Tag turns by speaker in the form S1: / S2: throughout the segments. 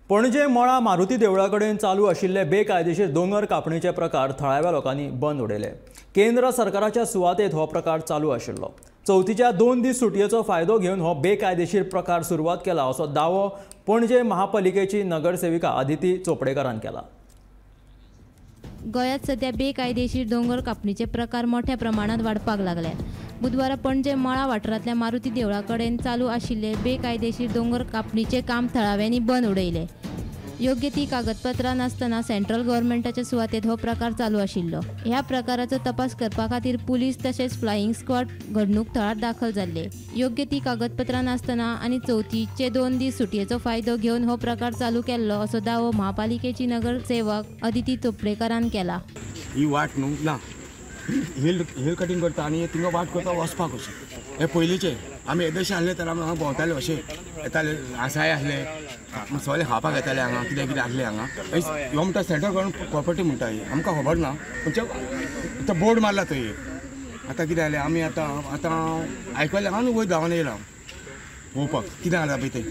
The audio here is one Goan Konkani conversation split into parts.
S1: पणजे मळा मारुती देवळा कडेन चालू आशिल्ले बेकायदेशीर दोंगर कापणीचे प्रकार थळाव्या लोकांनी बंद उडयले. केंद्र सरकाराच्या सुवातेत हो प्रकार चालू आशिल्लो. चवथीच्या 2 दीस सुटयेचो फायदो घेवन हो बेकायदेशीर प्रकार सुरवात केला असो दावो पणजे महापालिकेची नगरसेविका आदिती चोपडेकारान केला.
S2: गोंयांत सध्या बेकायदेशीर दोंगर कापणीचे प्रकार मोठ्या प्रमाणात वाडपाक लागल्यात. बुधवारा पणजे मळा वाठारांतल्या मारुती देवळा कडेन चालू आशिल्ले बेकायदेशीर दोंगर कापणीचे काम थळाव्यांनी बंद उडयले. योग्य ती कागदपत्रां नासतना सेंट्रल गव्हर्मेंटाच्या सुवातेत हो प्रकार चालू आशिल्लो. ह्या प्रकाराचो तपास करपा खातीर पुलीस तशेंच फ्लायिंग स्क्वॉड घडणूक थळार दाखल जाल्ले. योग्य ती कागदपत्रां नासतना आनी चवथीचे 2 दीस सुटयेचो फायदो घेवन हो प्रकार चालू केल्लो असो दावो महापालिकेची नगरसेवक अदिती चोपडेकारान केला.
S3: ही वाट न्हू ना, हिल कटिंग करता आनी तिंगा वाट करता वचपाक अशें. हे पयलींचे आमी येदेशे आसले तर आमी हांगा भोंवताले, अशें येताले, आसाय आसले, सगळे खावपाक येताले हांगा, कितें कितें आसलें हांगा. ह्यो म्हणटा सेंट्रल गव्हर्मेंट प्रॉपर्टी म्हणटा ही, आमकां खबर ना. पूण तो बोर्ड मारला थंय. आतां कितें जालें, आमी आतां आतां आयकलें आनी वयर धांवन येयला पळोवपाक कितें जालां पळय तें.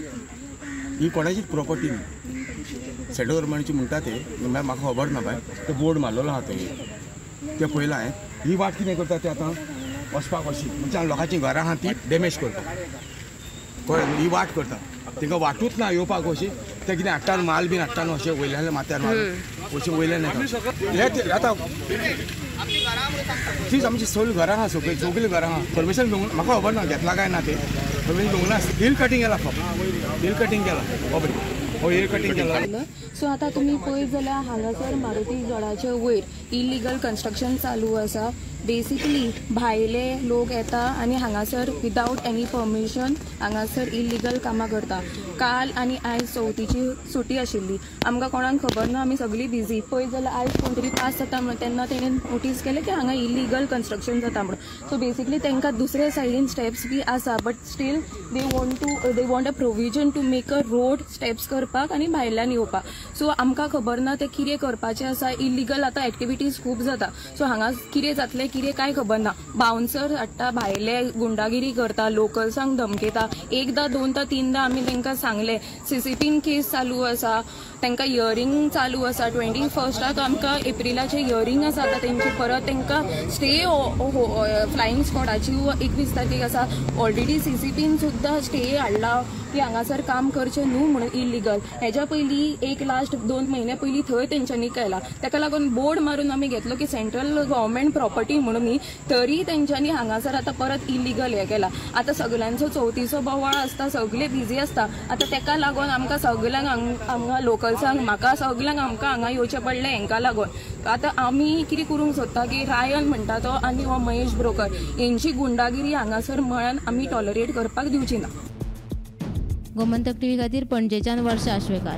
S3: ही कोणाचीच प्रॉपर्टी न्ही, सेंट्रल गव्हर्मेंटची म्हणटा ते, म्हळ्यार म्हाका खबर ना बाय. तो बोर्ड मारलेलो आहा थंय, तें पळयलां हांवें. ही वाट कितें करता ते आतां वचपाक अशी, म्हणजे लोकांची घरां आहा ती डॅमेज करता, कळ्ळें. ही वाट करता, तांकां वाटूच ना येवपाक अशी. ते कितें हाडटा माल बीन हाडटा न्हू अशें वयल्यान माथ्यार माल अशें वयल्यान येता. आतां तीच आमची सगळीं घरां आहा, सगळीं सगळीं घरां आहा. परमिशन घेवंक म्हाका खबर ना घेतला काय ना ते, परमिशन घेवंक ना. हिल कटिंग केला, फक्त हिल कटिंग केला, खबर हो हिल कटिंग केला.
S4: सो आतां तुमी पळयत जाल्यार हांगासर मारुती गडाचे वयर इलिगल कन्स्ट्रक्शन चालू आसा. बेसिकली भायले लोक येता आनी हांगासर विदावट एनी परमिशन हांगासर इलिगल कामां करता. काल आनी आयज चवथीची सुटी आशिल्ली, आमकां कोणाक खबर ना, आमी सगळीं बिजी. पळयत जाल्यार आयज कोण तरी पास जाता म्हणून तेन्ना तेणें नोटीस केलें की हांगा इलिगल कन्स्ट्रक्शन जाता म्हणून. सो बेसिकली तांकां दुसरे सायडीन स्टेप्स बी आसा, but still they want a provision to make a road steps करपाक आनी भायल्यान येवपाक. सो आमकां खबर ना ते कितें करपाचें आसा. इलिगल आतां एक्टिविटीज खूब जाता, सो हांगा कितें जातलें कितें कांय खबर ना. बाउन्सर हाडटा, भायले गुंडागिरी करता, लोकल्सांक धमकेता. एकदां दोनदां तीनदां आमी तांकां सांगलें. सीसीपीन केस चालू आसा, तांकां हियरींग चालू आसा. 21 आमकां एप्रिलाचें हियरींग आसा आतां तेंची. परत तांकां स्टे फ्लायिंग स्क्वॉडाची 21 तारखेक आसा. ऑलरेडी सीसीपीन सुद्दां स्टे हाडला की हांगासर काम करचें न्हू म्हणून इलिगल. हेज्या पयलीं एक लास्ट 2 म्हयने पयलीं थंय तेंच्यांनी केला. ताका लागून बोर्ड मारून आमी घेतलो की सेंट्रल गव्हर्मेंट प्रॉपर्टी म्हणून न्ही, तरी तेंच्यांनी हांगासर आतां परत इलिगल हें केला. आतां सगल्यांचो चवथीचो बोवाळ आसता, सगळे बिजी आसता. आतां तेका लागून आमकां सगल्यांक हांगा लोकल्सांक, म्हाका सगल्यांक आमकां हांगा येवचें पडलें हेंकां लागून. आतां आमी कितें करूंक सोदता की रायन म्हणटा तो आनी हो महेश ब्रोकर हेंची गुंडागिरी हांगासर मळ्यान आमी टॉलरेट करपाक दिवची ना.
S2: गोमंतक टीव्ही खातीर पणजेच्यान वर्षा आश्वेकार.